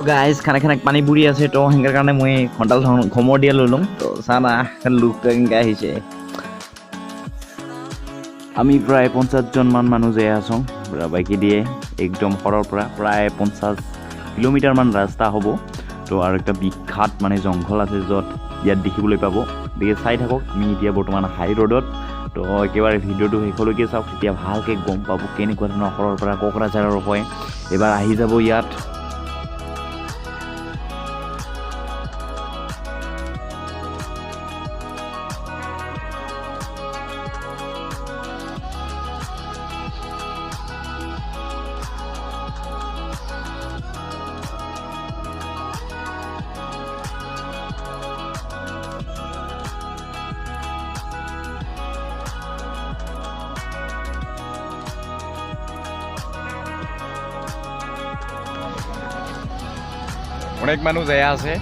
Guys, খানা খানা পানী বুৰি আছে, তো সেনেকাৰ কাৰণে মই ঘণ্টাল ঘমৰ দিয়া ল'লোঁ। তো চা না, লুকটো কেনেকৈ আহিছে। আমি প্ৰায় 50জনমান মানুহ যাই আছোঁ বাইকে দিয়ে, একদম সৰৰ পৰা প্ৰায় 50 কিলোমিটাৰমান ৰাস্তা হ'ব। তো আৰু একটা বিখ্যাত মানে জংঘল আছে য'ত ইয়াত দেখিবলৈ পাব, গতিকে চাই থাকক। আমি এতিয়া বৰ্তমান হাই ৰোডত। তো একেবাৰে ভিডিঅ'টো শেষলৈকে চাওক, তেতিয়া ভালকৈ গম পাব কেনেকুৱা ধৰণৰ সৰৰ পৰা কোকৰাঝাৰৰ হয়। এবাৰ আহি যাব ইয়াত। অনেক মানুহ যায় আছে,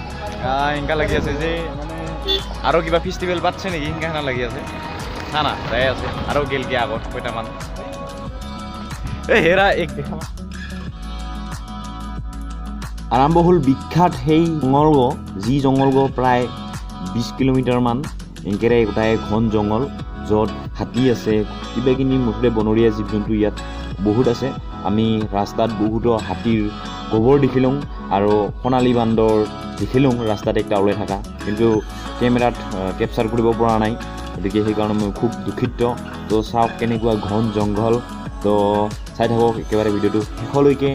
এনেকা লাগি আছে যে মানে আৰু কিবা ফেষ্টিভেল পাতছে নেকি, সেনেকা লাগি আছে। চা না, যাই আছে আৰু গেলগে আগত কেইটামান। এই হেৰা এক দেখা। আৰম্ভ হ'ল বিখ্যাত সেই জংঘল, যি জংঘল প্ৰায় 20 কিলোমিটাৰমান এনেকেৰে গোটাই ঘন জংঘল, য'ত হাতী আছে, কিবাকিনি মুঠতে বনৰীয়া জীৱ জন্তু ইয়াত বহুত আছে। আমি ৰাস্তাত বহুতো হাতীৰ গোবৰ দেখিলোঁ আৰু সোণালী বান্দৰ দেখিলোঁ ৰাস্তাত একটা ওলাই থকা, কিন্তু কেমেৰাত কেপচাৰ কৰিব পৰা নাই, গতিকে সেইকাৰণে মই খুব দুখিত। তো চাওক কেনেকুৱা ঘন জংঘল। তো চাই থাকক একেবাৰে ভিডিঅ'টো শেষলৈকে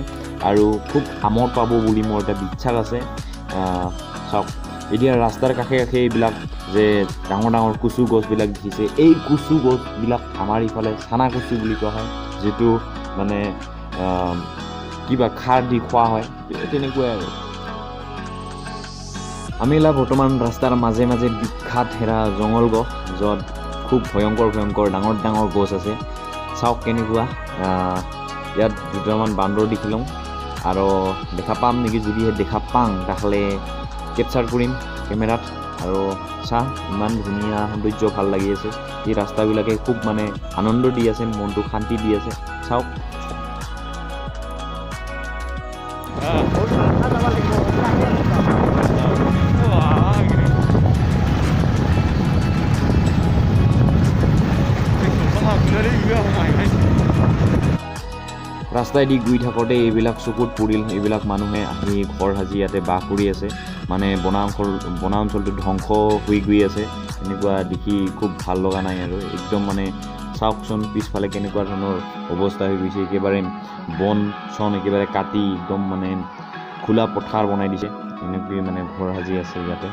আৰু খুব আমোদ পাব বুলি মোৰ এটা বিশ্বাস আছে। চাওক এতিয়া ৰাস্তাৰ কাষে কাষে এইবিলাক যে ডাঙৰ ডাঙৰ কচু গছবিলাক দেখিছে, এই কচু গছবিলাক আমাৰ ইফালে চানা কচু বুলি কোৱা হয়, যিটো মানে কিবা খাৰ দি খোৱা হয়, তেনেকুৱাই আৰু। আমি এলা বৰ্তমান ৰাস্তাৰ মাজে মাজে বিখ্যাত হেৰা জংঘল গছ, য'ত খুব ভয়ংকৰ ভয়ংকৰ ডাঙৰ ডাঙৰ গছ আছে। চাওক কেনেকুৱা। ইয়াত দুটামান বান্দৰ দেখিলোঁ আৰু দেখা পাম নেকি, যদিহে দেখা পাওঁ তাহ'লে কেপচাৰ কৰিম কেমেৰাত। আৰু চাহ ইমান ধুনীয়া সৌন্দৰ্য, ভাল লাগি আছে। এই ৰাস্তাবিলাকে খুব মানে আনন্দ দি আছে, মনটো শান্তি দি আছে। চাওক। ৰাস্তাইদি গৈ থাকোঁতে এইবিলাক চকুত পৰিল, এইবিলাক মানুহে আহি ঘৰ সাজি ইয়াতে বাস কৰি আছে, মানে বনাঞ্চলটো ধ্বংস হৈ গৈ আছে। এনেকুৱা দেখি খুব ভাল লগা নাই আৰু একদম মানে চাওকচোন পিছফালে কেনেকুৱা ধৰণৰ অৱস্থা হৈ গৈছে, একেবাৰে বন চন একেবাৰে কাটি একদম মানে খোলা পথাৰ বনাই দিছে, এনেকৈ মানে ঘৰ সাজি আছে ইয়াতে।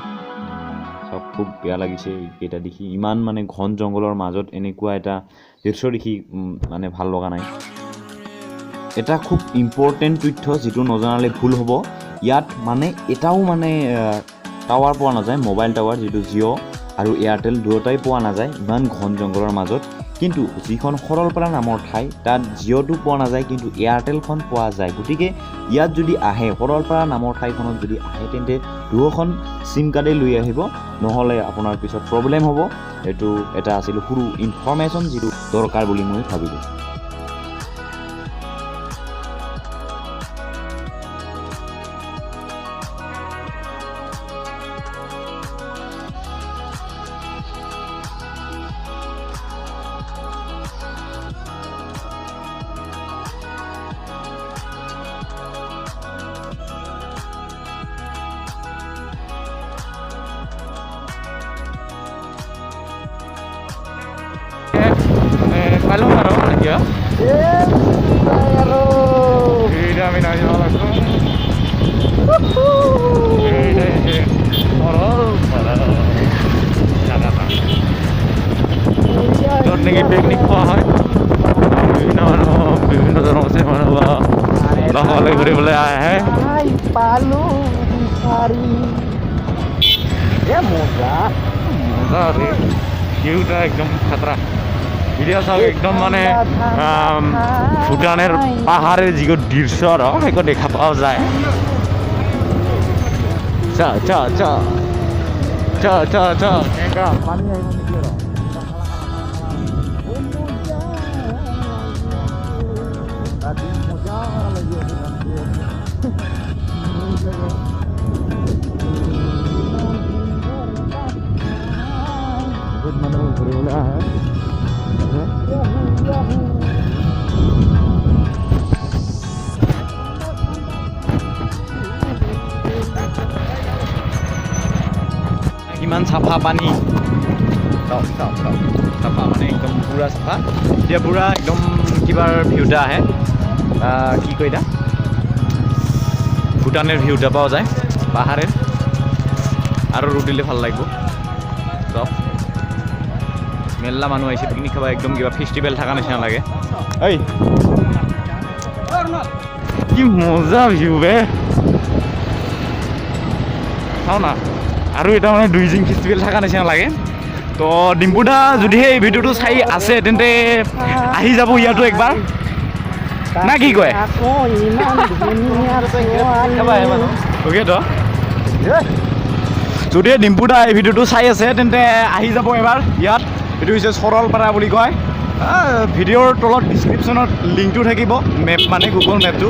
চাওক, খুব বেয়া লাগিছে এইকেইটা দেখি, ইমান মানে ঘন জংঘলৰ মাজত এনেকুৱা এটা দৃশ্য দেখি মানে ভাল লগা নাই। এটা খুব ইম্পৰ্টেণ্ট তথ্য যিটো নজনালে ভুল হ'ব, ইয়াত মানে এটাও মানে টাৱাৰ পোৱা নাযায়, মোবাইল টাৱাৰ যিটো জিঅ' আৰু এয়াৰটেল দুয়োটাই পোৱা নাযায় ইমান ঘন জংঘলৰ মাজত। কিন্তু যিখন সৰলপাৰা নামৰ ঠাই, তাত জিঅ'টো পোৱা নাযায়, কিন্তু এয়াৰটেলখন পোৱা যায়। গতিকে ইয়াত যদি আহে, সৰলপাৰা নামৰ ঠাইখনত যদি আহে, তেন্তে দুয়োখন চিম কাৰ্ডেই লৈ আহিব, নহ'লে আপোনাৰ পিছত প্ৰব্লেম হ'ব। এইটো এটা আছিল সৰু ইনফৰ্মেশ্যন যিটো দৰকাৰ বুলি মই ভাবিলোঁ। পালোঁ আৰু এতিয়া আমি নামি যাব লাগব। এইটাই হৈছে সৰলপাৰা জাগাটা, য'ত নেকি পিকনিক খোৱা হয়। বিভিন্ন মানুহ, বিভিন্ন জনগোষ্ঠীৰ মানুহ বা সকলে ঘূৰিবলৈ আহে। মজা, ভিউটা একদম খাতৰা। ভিডিঅ' চাওক, একদম মানে ভূটানৰ পাহাৰৰ যিটো দৃশ্য আৰু সেইটো দেখা পোৱা যায়। চা চা চা চা চা চা পানী আহিব নেকি আৰু? মজা লাগি আছে। ঘূৰিবলৈ আহে। কিমান চাফা পানী, চাওক চাওক চাওক, চাফা মানে একদম পূৰা চাফা। এতিয়া পূৰা একদম কিবাৰ ভিউটা আহে, কি কয় এটা, ভূটানের ভিউটা পাওয়া যায় পাহাড়ের। আরও রোদ দিলে ভাল লাগব। চাওক, মেলা মানুহ আহিছে পিকনিক খাব, একদম কিবা ফেষ্টিভেল থকা নিচিনা লাগে। এই কি মজা ভিউ বে, চাও না। আৰু এটা মানে দুইজিং ফেষ্টিভেল থকা নিচিনা লাগে। তো ডিম্পুদা যদিহে এই ভিডিঅ'টো চাই আছে, তেন্তে আহি যাব ইয়াতো একবাৰ, না কি কয়? অ'কে, তো যদিহে ডিম্পুদা এই ভিডিঅ'টো চাই আছে, তেন্তে আহি যাব এবাৰ ইয়াত। এইটো হৈছে সৰলপাৰা বুলি কয়। ভিডিঅ'ৰ তলত ডিছক্ৰিপশ্যনত লিংকটো থাকিব, মেপ মানে গুগল মেপটো,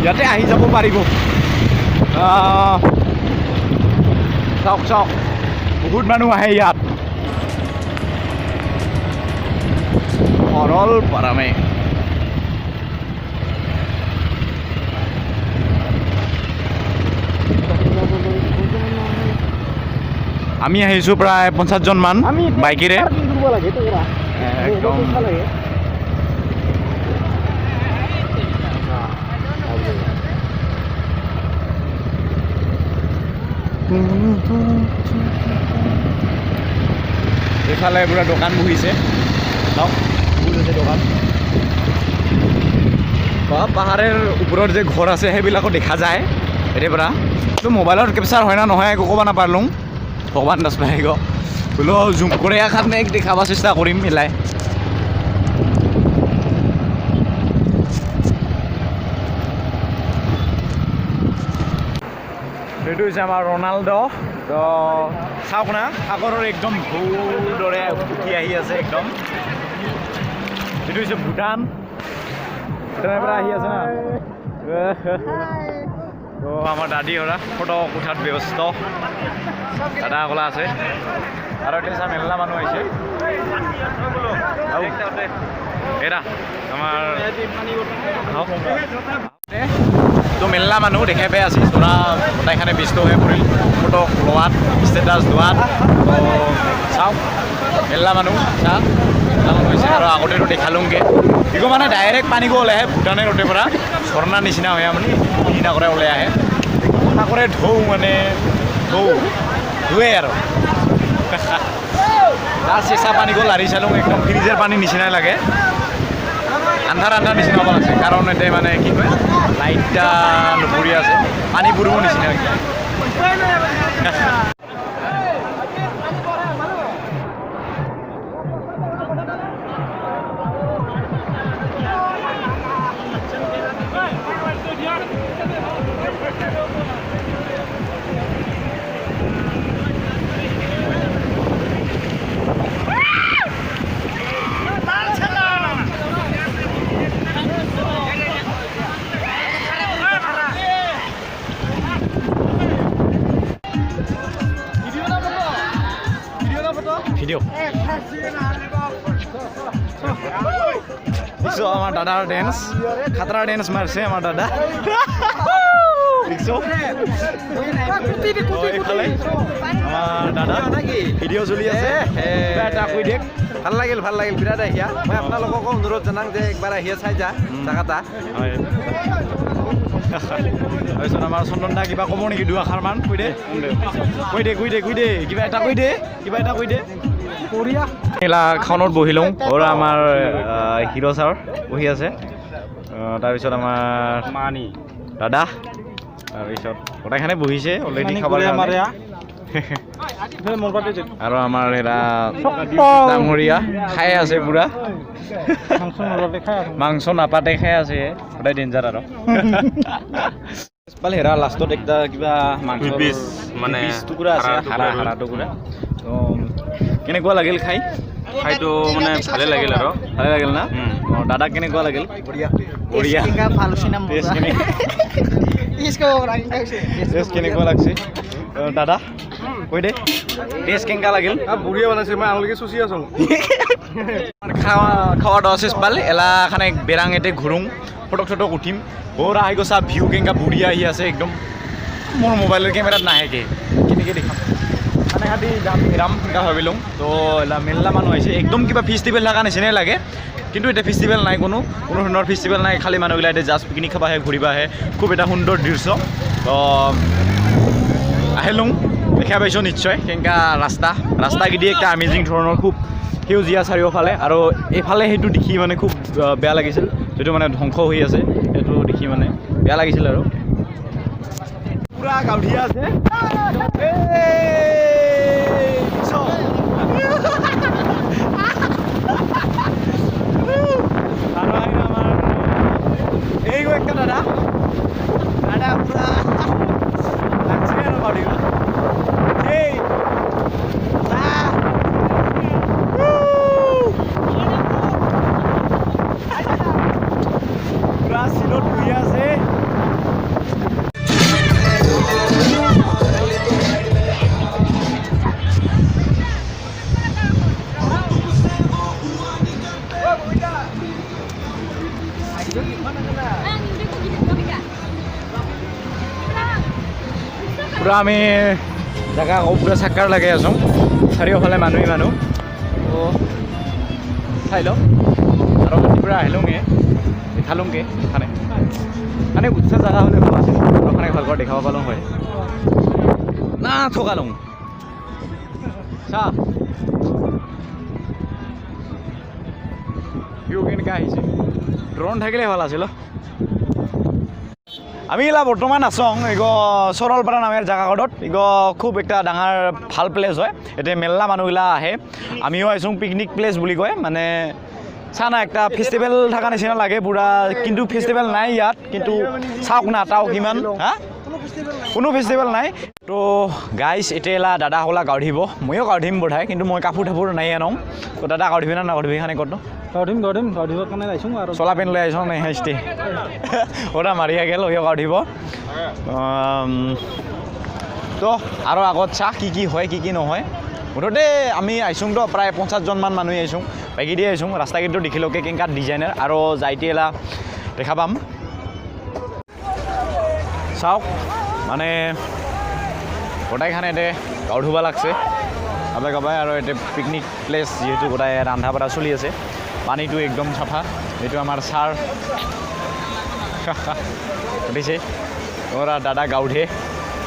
ইয়াতে আহি যাব পাৰিব। চাওক চাওক, বহুত মানুহ আহে ইয়াত সৰলপাৰামে। আমি আহিছোঁ প্ৰায় 50জনমান বাইকেৰে একদম। এইফালে পুৰা দোকান বহিছে, চাওক, বহুত আছে দোকান। বা পাহাৰৰ ওপৰত যে ঘৰ আছে, সেইবিলাকো দেখা যায় এতিয়াৰ পৰা। তো মোবাইলত কেপচাৰ হয় না নহয় একো ক'ব নাপাৰলোঁ, ভগৱান দাস পাৰিব। বোলো জুম কৰি এখন এক দেখাব চেষ্টা কৰিম মিলাই। এইটো হৈছে আমাৰ ৰনাল্ড। তো চাওক না, সাগৰৰ একদম ঢৌৰ দৰে উঠি আহি আছে একদম। এইটো হৈছে ভূটান, ভূটানৰ পৰা আহি আছে না। তো আমাৰ দাদী ওৰা ফটো উঠাত ব্যস্ত, দাদা আছে আৰু এতিয়া চা মেলা মানুহ আহিছে। এৰা আমাৰ তো মেলা মানুহ দেখাই পাই আছে, চৰা গোটেইখানে ব্যস্ত হৈ পৰিল ফটো লোৱাত, ষ্টেটাছ লোৱাত। তো চাওক, মেলা মানুহ, চা মেলা মানুহ হৈছে। আৰু আগতেতো দেখালোংগে, ইগো মানে ডাইৰেক্ট পানী গৈ ওলাই আহে ভূটানৰ ৰ'দৰ পৰা, ঝৰ্ণাৰ নিচিনা হয়, মানে নিচিনা কৰে ওলাই আহে। সাগৰে ঢৌ মানে ঢৌ ধুৱে আৰু তাৰ চেঁচা পানী গ'ল লাৰি চালোঁ, একদম ফ্ৰিজৰ পানী নিচিনাই লাগে। আন্ধাৰ আন্ধাৰ নিচিনা হ'ব লাগছে, কাৰণ এতিয়া মানে কি কয় লাইটটা নুপুৰি আছে, পানী পুৰিব নিচিনা লাগে। ভিডিঅ' দেখছো, আমাৰ দাদাৰ ডেন্স, খাতৰা ডেন্স মাৰছে আমাৰ দাদা, দেখছো। এইফালে আমাৰ দাদা ভিডিঅ' চলি আছে, কিবা এটা কৈ দিয়ক। ভাল লাগিল, ভাল লাগিল বিৰাট আহিয়া। মই আপোনালোককো অনুৰোধ জনাম যে একবাৰ আহিয়ে চাই যা জাগাটা। হয়, তাৰপিছত আমাৰ চন্দন দা কিবা ক'ব নেকি দুআষাৰমান? কৈ দে, কৈ দে, কৈ দে, কৈ দে, কিবা এটা কৈ দে, কিবা এটা কৈ দে। মেলাখনত বহি লওঁ আৰু আমাৰ হিৰ' ছাৰ বহি আছে, তাৰপিছত আমাৰ মানি দাদা, তাৰপিছত গোটেইখানে বহিছে অলৰেডি খাবৰ কাৰণে। আৰু আমাৰ এৰা ডাঙৰীয়া খাই আছে পুৰা, মাংস নাপাতে খাই আছে, সদায় ডেঞ্জাৰ। আৰু পালে হেৰা লাষ্টত একটা কিবা মাংস মানে টুকুৰা আছে, হাৰা হাৰা টুকুৰা। তো কেনেকুৱা লাগিল খাই? খাইতো মানে ভালে লাগিল আৰু। ভালে লাগিল না? অঁ, দাদা কেনেকুৱা লাগিল? বঢ়িয়া। বঢ়িয়া। টেষ্ট কেনেকুৱা লাগছে দাদা? কৈ দে, টেষ্ট কেনেকুৱা লাগিল? বুঢ়িয়া বনাইছে, মই আঙুলিকে চুচি আছোঁ। খাৱা দাওয়া শেষ পালে এলাখানে বেৰাং এতে ঘূৰোঁ, ফটক চটক উঠিম। বৰ আহি গৈছা, ভিউ কেনেকুৱা বঢ়িয়া আহি আছে একদম। মোৰ মোবাইলৰ কেমেৰাত নাহেকে, কেনেকৈ দেখাম? মানে খালি যাম ফেৰাম সেনেকুৱা ভাবিলোঁ। তো এলা মেলা মানুহ আহিছে, একদম কিবা ফেষ্টিভেল থকা নিচিনাই লাগে, কিন্তু এতিয়া ফেষ্টিভেল নাই, কোনো কোনো ধৰণৰ ফেষ্টিভেল নাই। খালি মানুহবিলাক এতিয়া জাষ্ট পিকনিক খাব আহে, ঘূৰিব আহে। খুব এটা সুন্দৰ দৃশ্য। তো আহিলোঁ, দেখা পাইছোঁ নিশ্চয় কেনেকুৱা ৰাস্তা, ৰাস্তাকেইদি একটা আমেজিং ধৰণৰ, খুব সেউজীয়া চাৰিওফালে। আৰু এইফালে সেইটো দেখি মানে খুব বেয়া লাগিছিল, যিটো মানে ধ্বংস হৈ আছে সেইটো দেখি মানে বেয়া লাগিছিল। আৰু পুৰা গাঁৱলীয়া আছে। আৰু আহিল আমাৰ এই একটা দাদা, দাদা পুৰা লাগছে আৰু গাড়ী। এই পুৰা চিনত বহি আছে। পুৰা আমি জেগা আকৌ পুৰা চাক্কাৰ লগাই আছোঁ, চাৰিওফালে মানুহেই মানুহ। তো চাই লওঁ আৰু ৰাতিপুৱা আহিলোঁগে, দেখালোঁগে। খানে মানে উৎসাহ জেগা হ'লে ভাল আছিল, খানে ভালকৈ দেখাব পালোঁ হয় না থকালুং। চা ভিউ কেনেকুৱা আহিছে, ড্ৰোন থাকিলে ভাল আছিল। আমি এলা বৰ্তমান আছোঁ ইগ চৰলপাৰা নামেৰ জাগাকডত। ইগ খুব একটা ডাঙৰ ভাল প্লেচ হয়, এতিয়া মেলা মানুহগিলা আহে। আমিও আহিছোঁ, পিকনিক প্লেচ বুলি কয়। মানে চা না, একটা ফেষ্টিভেল থকা নিচিনা লাগে পুৰা, কিন্তু ফেষ্টিভেল নাই ইয়াত। কিন্তু চাওক না তাও কিমান, হা কোনো ফেষ্টিভেল নাই। তো গাইছ এতিয়া এলা দাদাসকলা গাঁও দিব, ময়ো গাঁও দিম বোধহয়, কিন্তু মই কাপোৰ চাপোৰ নাই আনো। তো দাদা গাঁও দিবি না নাগাঁও দিবি খানে কত? গাঁও দিম, গাঁও দিম, গাঁও দিবৰ কাৰণে আহিছোঁ আৰু চলা পেণ্ট লৈ আহিছ নাই হাইষ্টি ওটা মাৰিয়া গেল, সিও গাঁও দিব। তো আৰু আগত চাহ কি কি হয় কি কি নহয়। মুঠতে আমি আহিছোঁ তো প্ৰায় 50জনমান মানুহ আহিছোঁ, বাইকে দি আহিছোঁ। ৰাস্তা কিন্তু দেখিলোকে কেনেকুৱা ডিজাইনাৰ, আৰু যাইতে এলা দেখা পাম। চাওক মানে গোটেইখানে এতিয়া গাঁও ধুব লাগছে কাবাই কাবাই। আৰু এতিয়া পিকনিক প্লেচ যিহেতু গোটাই ৰন্ধা বঢ়া চলি আছে, পানীটো একদম চাফা। এইটো আমাৰ ছাৰ উঠিছে, ওৰা দাদা গাঁও ধে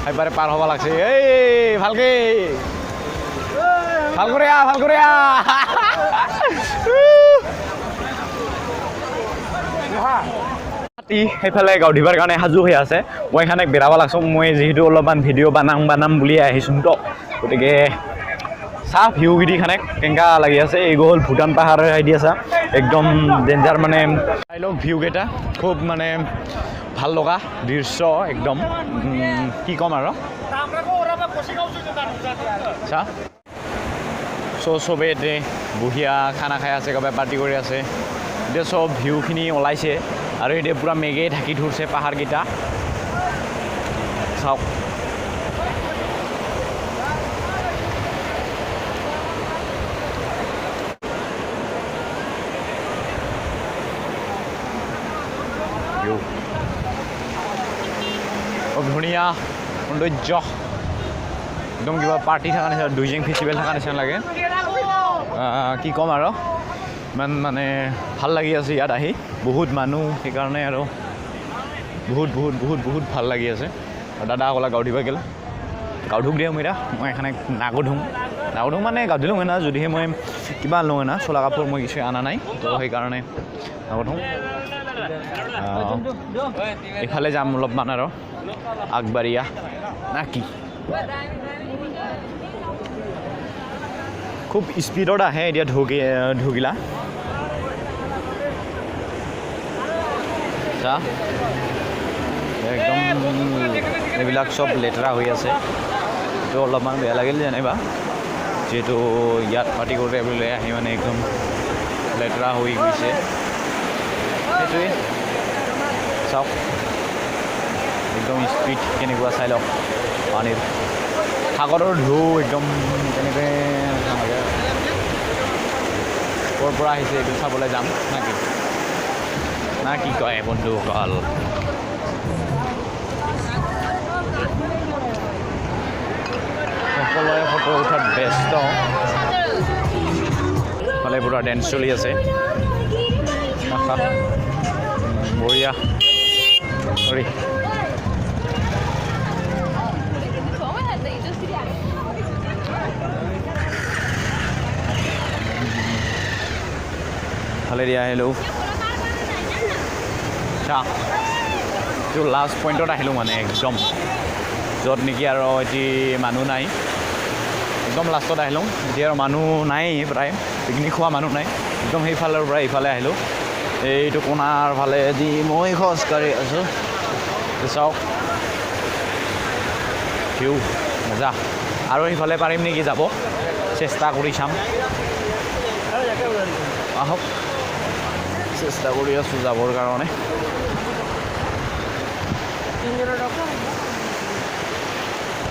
সেইবাৰে পাৰ হ'ব লাগছে। এই ভালকে ভাল কৰি আহ, ভাল কৰি আহ। সেইফালে গাঁও ধুবৰ কাৰণে সাজু হৈ আছে। মই সেইখানে বেৰাব লাগছোঁ, মই যিহেতু অলপমান ভিডিঅ' বানাম বানাম বুলি আহিছোঁ তো, গতিকে চাহ ভিউগিৰি খানে কেনেকুৱা লাগি আছে। এই হ'ল ভূটান পাহাৰৰ আইডি আছে, একদম ডেঞ্জাৰ। মানে চাই লওক ভিউকেইটা, খুব মানে ভাল লগা দৃশ্য একদম। কি ক'ম আৰু চা। চ' চবেই ইয়াতে বঢ়িয়া খানা খাই আছে, কাৰোবাই পাৰ্টি কৰি আছে। এতিয়া চব ভিউখিনি ওলাইছে আৰু এতিয়া পূৰা মেঘে ঢাকি ধৰিছে পাহাৰকেইটা। চাওক ভিউ, খুব ধুনীয়া সৌন্দৰ্য, একদম কিবা পাৰ্টি থকা নিচিনা, দুইজেং ফেষ্টিভেল থকা নিচিনা লাগে। কি ক'ম আৰু, ইমান মানে ভাল লাগি আছে ইয়াত আহি, বহুত মানুহ সেইকাৰণে আৰু বহুত বহুত বহুত বহুত ভাল লাগি আছে। আৰু দাদা অকলা গাঁও ধুব গ'ল, গাঁও ধুক দিওঁ এতিয়া মই এখানে নাগধোঁ, নাগধোঁ মানে গাঁ ধুলোঁ না, যদিহে মই কিবা আনলোঁ না, চোলা কাপোৰ মই কিছু অনা নাই, তো সেইকাৰণে নাগধোঁ। এইফালে যাম অলপমান আৰু আগবাঢ়িয়া না কি, খুব স্পীডত আহে এতিয়া ঢৌগিলা। চা একদম এইবিলাক চব লেতেৰা হৈ আছে, এইটো অলপমান বেয়া লাগিল যেনিবা, যিহেতু ইয়াত পাৰ্টি কৰোঁতে বোলে আহি মানে একদম লেতেৰা হৈ গৈছে। সেইটোৱে চাওক একদম স্পীড কেনেকুৱা, চাই লওক পানীৰ। সাগৰৰ ঢৌ একদম কেনেকৈ লাগে, ক'ৰ পৰা আহিছে এইটো চাবলৈ যাম নাকি, না কি কয় বন্ধুসকল? সকলোৱে ফটো উঠাত ব্যস্ত। ফালে পূৰা ডেন্স চলি আছে। বঢ়িয়া। চৰি, ভালে দিয়া। আহিলোঁ চা, এইটো লাষ্ট পইণ্টত আহিলোঁ, মানে একদম য'ত নেকি আৰু এটি মানুহ নাই। একদম লাষ্টত আহিলোঁ, এতিয়া আৰু মানুহ নাই, প্ৰায় পিকনিক খোৱা মানুহ নাই। একদম সেইফালৰ পৰা ইফালে আহিলোঁ, এইটো কোণাৰ ফালেদি মই খোজকাঢ়ি আছোঁ। চাওক ভিউ, মজা। আৰু সেইফালে পাৰিম নেকি যাব, চেষ্টা কৰি চাম। আহক, চেষ্টা কৰি আছোঁ যাবৰ কাৰণে।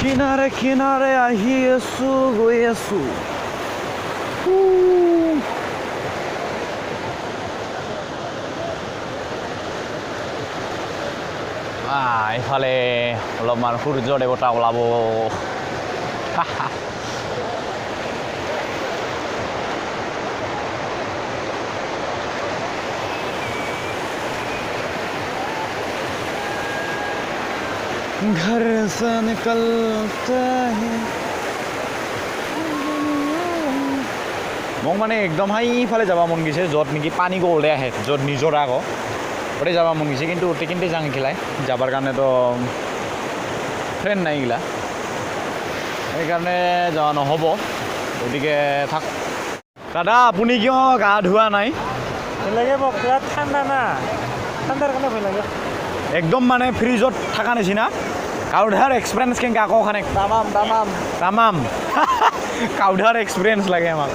কিনাৰে কিনাৰে আহি আছোঁ, গৈ আছোঁ। এইফালে অলপমান সূৰ্য দেৱতা ওলাব। घर से निकलते हैं। মোক মানে একদম সেইফালে যাব মন গৈছে, য'ত নেকি পানী গ'লে আহে, য'ত নিজৰা আকৌ তাতে যাব মন গৈছে। কিন্তু অতি কিন্তু যাং খিলাই যাবৰ কাৰণেতো ফ্ৰেণ্ড নাই এইগিলা, সেইকাৰণে যোৱা নহ'ব। গতিকে থাক। দাদা, আপুনি কিয় গা ধোৱা নাই? ভয় লাগে মোক, বিৰাট ঠাণ্ডা না, ঠাণ্ডাৰ কাৰণে ভয় লাগে। একদম মানে ফ্ৰিজত থকা নিচিনা। কাউধাৰ এক্সপিৰিয়েঞ্চ কেনেকৈ আকৌ খানে? তামাম তামাম। তামাম কাউধাৰ এক্সপিৰিয়েঞ্চ লাগে আমাক।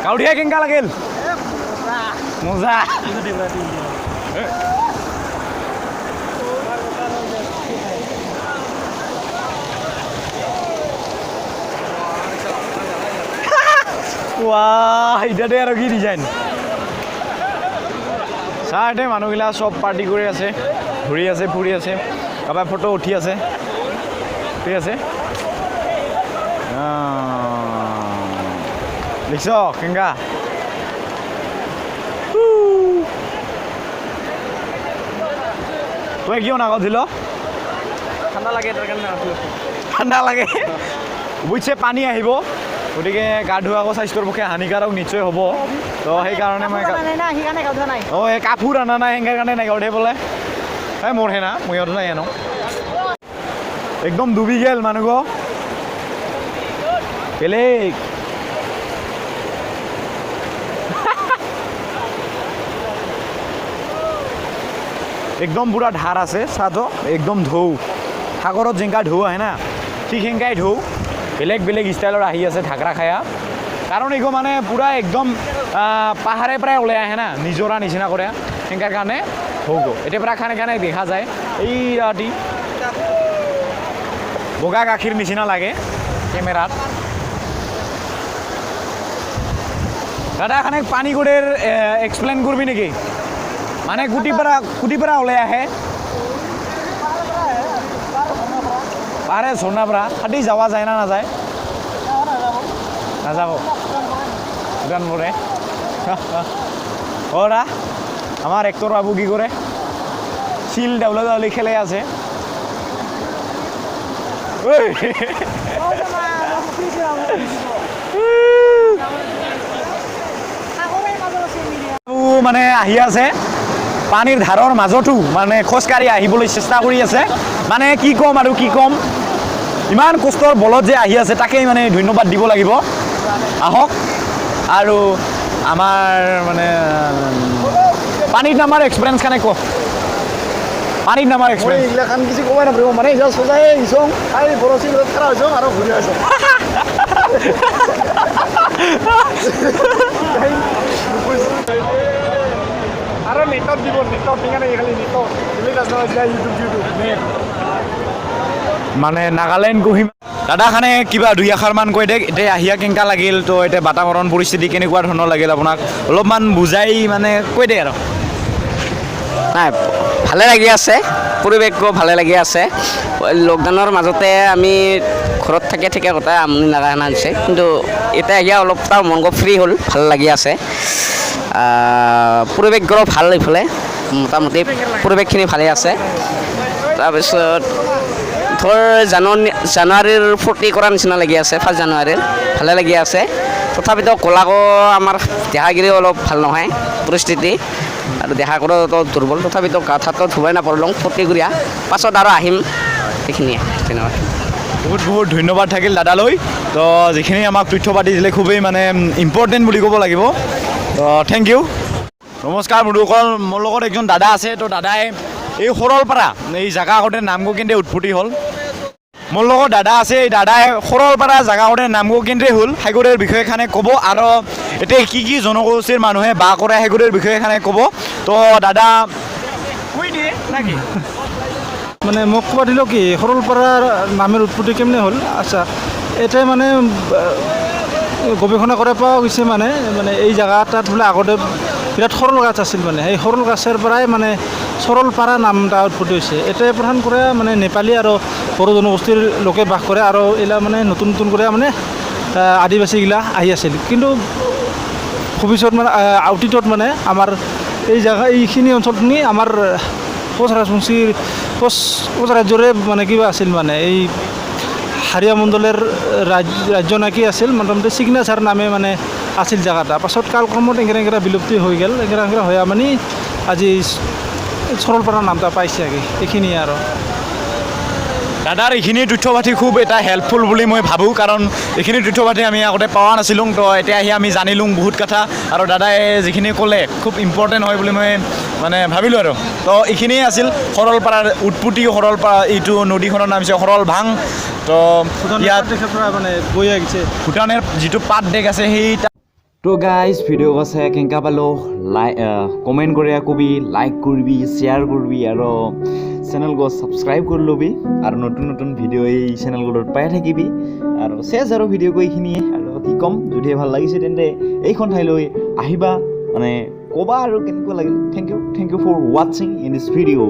কাউধিয়া কেনেকা লাগিল? মজা। ৱাহ, ইটাতে আৰু কি ডিজাইন! চাহতে মানুহগিলা চব পাৰ্টি কৰি আছে, ঘূৰি আছে, ফুৰি আছে, কাৰোবাৰ ফটো উঠি আছে। ঠিক আছে, দেখিছ কেনেকা? তই কিয় নাগত দিল? ঠাণ্ডা লাগে, তাৰ কাৰণে। ঠাণ্ডা লাগে। অৱশ্যে পানী আহিব, গতিকে গা ধোৱা আকৌ স্বাস্থ্যৰ পক্ষে হানিকাৰক নিশ্চয় হ'ব। তো সেইকাৰণে মই অঁ, এই কাপোৰ অনা নাই, সেইকাৰণে কাৰণে নাই গাঁৱতহে বোলে। এই মোৰহে না, মইতো নাই আনো। একদম ডুবি গেল মানুহ বেলেগ। একদম পুৰা ধাৰ আছে চাহ, একদম ঢৌ, সাগৰত যেনেকা ঢৌ আহে না, ঠিক সেনেকাই ঢৌ বেলেগ বেলেগ ষ্টাইলৰ আহি আছে ঢাকৰা খায়া। কাৰণ এইগো মানে পূৰা একদম পাহাৰে প্ৰায় ওলাই আহে না, নিজৰা নিচিনা কৰে, সেনেকাৰ কাৰণে ঢৌ এতিয়া পৰা খানে খানে দেখা যায়। এই ৰাতি বগা গাখীৰ নিচিনা লাগে কেমেৰাত। দাদা, এখানে পানী গুড়েৰ এক্সপ্লেন কৰবি নাকি? মানে গুটি পৰা ওলাই আহে পাৰে ঝৰ্ণাৰ পৰা হাতী যাৱা যায় না নাযায়? নাযাব দোকান পৰে। অ দা, আমাৰ এক্টৰ বাবু কি কৰে? শিল দাউলা দাউলি খেলে আছে। ঐ! মানে আহি আছে পানীৰ ধাৰৰ মাজতো, মানে খোজকাঢ়ি আহিবলৈ চেষ্টা কৰি আছে। মানে কি ক'ম আৰু কি ক'ম, ইমান কষ্টৰ বলত যে আহি আছে, তাকেই মানে ধন্যবাদ দিব লাগিব। আহক। আৰু আমাৰ মানে পানীত নামাৰ এক্সপিৰিয়েঞ্চ খানে ক, পানীত নামাৰ এক্সপিৰিয়েঞ্চ। এইগিলাখান কিছু ক'বই নাপাৰিব, মানে জাষ্ট সজাই আহিছোঁ, খাই বৰশী লগত খাৰা হৈছোঁ আৰু ঘূৰি আছোঁ। আৰু নেটত দিব, নেটত সেইকাৰণে খালি নেটত ইউটিউব ইউটিউব নেট। মানে নাগালেণ্ড কহিমা। দাদাখানে কিবা দুই আষাৰমান কৈ দেক, এতিয়া আহিয়া কেনেকুৱা লাগিল? তো এতিয়া বাতাবৰণ পৰিস্থিতি কেনেকুৱা ধৰণৰ লাগিল আপোনাক, অলপমান বুজাই মানে কৈ দে আৰু। নাই, ভালে লাগি আছে, পৰিৱেশো ভালে লাগি আছে। লকডাউনৰ মাজতে আমি ঘৰত থাকি থাকি গোটেই আমনি লগা হেন হৈছে, কিন্তু এতিয়া আহিয়া অলপ তাৰ মনটো ফ্ৰী হ'ল, ভাল লাগি আছে। পৰিৱেশবোৰো ভাল, এইফালে মোটামুটি পৰিৱেশখিনি ভালেই আছে। তাৰপিছত ধৰ জানুৱাৰীৰ ফূৰ্তি কৰাৰ নিচিনা লাগি আছে, 1 জানুৱাৰীৰ ভালে লাগি আছে। তথাপিতো ক'লাকো আমাৰ দেহাগিৰি অলপ ভাল নহয় পৰিস্থিতি আৰু দেহা কৰোঁ দুৰ্বল, তথাপিতো গা থাটো ধুবাই নাপালোঁ ফূৰ্তি কৰিয়া, পাছত আৰু আহিম, সেইখিনিয়ে, ধন্যবাদ। বহুত বহুত ধন্যবাদ থাকিল দাদালৈ। তো যিখিনি আমাক তথ্য পাতি দিলে, খুবেই মানে ইম্পৰ্টেণ্ট বুলি ক'ব লাগিব। তো thank U. নমস্কাৰ বন্ধুসকল, মোৰ লগত একজন দাদা আছে। তো দাদাই এই সৰলপাৰা এই জেগা আগতে নামগো কেন্দ্ৰে উৎপত্তি হ'ল। মোৰ লগত দাদা আছে, এই দাদাই সৰলপাৰা জেগা আগতে নামগো কেন্দ্ৰে হ'ল সাগৰৰ বিষয়ে খানে ক'ব আৰু এতিয়া কি কি জনগোষ্ঠীৰ মানুহে বাস কৰে সাগৰৰ বিষয়ে খানে ক'ব। তো দাদা, কৈ দিয়ে নাকি? মানে মোক ক'ব দিলেও কি সৰলপাৰাৰ নামেৰ উৎপত্তি কেমনে হ'ল? আচ্ছা, এতিয়া মানে গৱেষণা কৰা পোৱা গৈছে, মানে মানে এই জেগাটাত বোলে আগতে বিৰাট সৰল গাছ আছিল, মানে সেই সৰল গাছৰ পৰাই মানে সৰলপাৰা নাম এটা উৎপত্তি হৈছে। এতিয়া প্ৰধান কৰে মানে নেপালী আৰু বড়ো জনগোষ্ঠীৰ লোকে বাস কৰে আৰু এইগিলা মানে নতুন নতুন কৰে মানে আদিবাসীগিলা আহি আছিল। কিন্তু ভৱিষ্যত মানে অতীতত মানে আমাৰ এই জেগা এইখিনি অঞ্চলখিনি আমাৰ কোচ ৰাজবংশীৰ কোচ কোচ ৰাজ্যৰে মানে কিবা আছিল, মানে এই হাৰিয়া মণ্ডলৰ ৰাজ্য নাকি আছিল, মোটামুটি চিগনাচাৰ নামে মানে আছিল জেগাটা। পাছত কালক্ৰমত এংকেৰা এংকেৰা বিলুপ্তি হৈ গ'ল, এংকেৰা এংকেৰা হৈ মানে আজি সৰলপাৰা নামটা পাইছে আগে, এইখিনিয়ে আৰু। দাদাৰ এইখিনি তথ্য পাতি খুব এটা হেল্পফুল বুলি মই ভাবোঁ, কাৰণ এইখিনি তথ্য পাতি আমি আগতে পোৱা নাছিলোঁ। তো এতিয়া আহি আমি জানিলোঁ বহুত কথা আৰু দাদাই যিখিনি ক'লে খুব ইম্পৰ্টেণ্ট হয় বুলি মই মানে ভাবিলোঁ আৰু। তো এইখিনিয়ে আছিল সৰলপাৰাৰ উৎপত্তি। সৰলপাৰা এইটো নদীখনৰ নাম হৈছে সৰল ভাং। তো ইয়াত দেশৰ পৰা মানে বৈ আহিছে। ভূটানৰ যিটো পাত দেশ আছে সেই তো গাইজ, ভিডিঅ' চাই কেনেকা পালো কমেণ্ট কৰি কবি, লাইক কৰিবি, শ্বেয়াৰ কৰিবি আৰু চেনেলটো ছাবস্ক্ৰাইব কৰি ল'বি আৰু নতুন নতুন ভিডিঅ' এই চেনেলবোৰত পাই থাকিবি। আৰু চেচ আৰু ভিডিঅ' এইখিনিয়ে আৰু কি ক'ম। যদিহে ভাল লাগিছে তেন্তে এইখন ঠাইলৈ আহিবা, মানে ক'বা আৰু কেনেকুৱা লাগিল। Thank you, thank you for watching in this video.